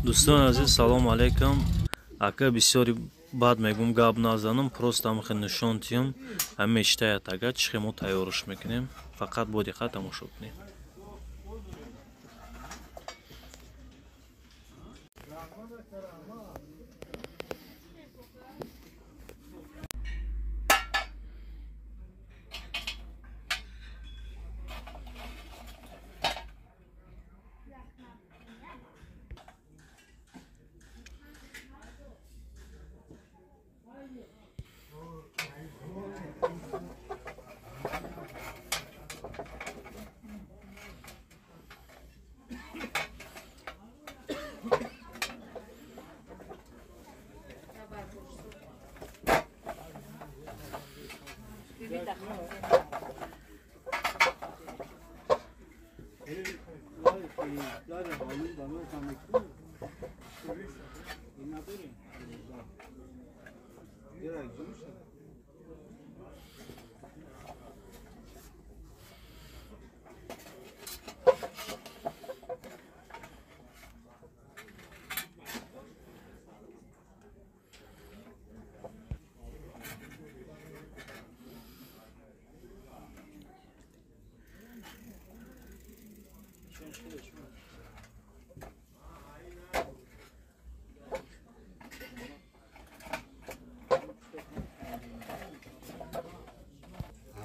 Дӯстони азиз, салому алайкум. Ака бисёри баъд мегӯм, гап назанам, просто ҳамахе нишон тиём, ҳами мечтаят ага чӣ хел мо тайёрш мекунем. Фақат бо диққат тамошо кунем.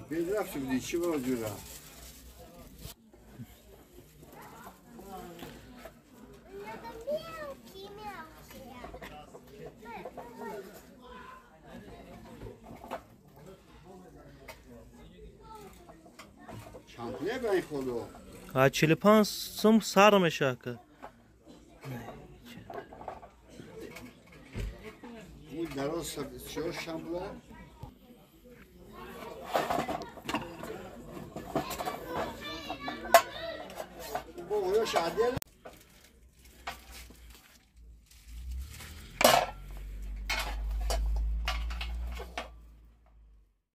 Бедрафти буди, чӣ бо ҷура? Чанд пуле ба ин худо? А 45 сум сар меша ака. Дароз чор шамбла?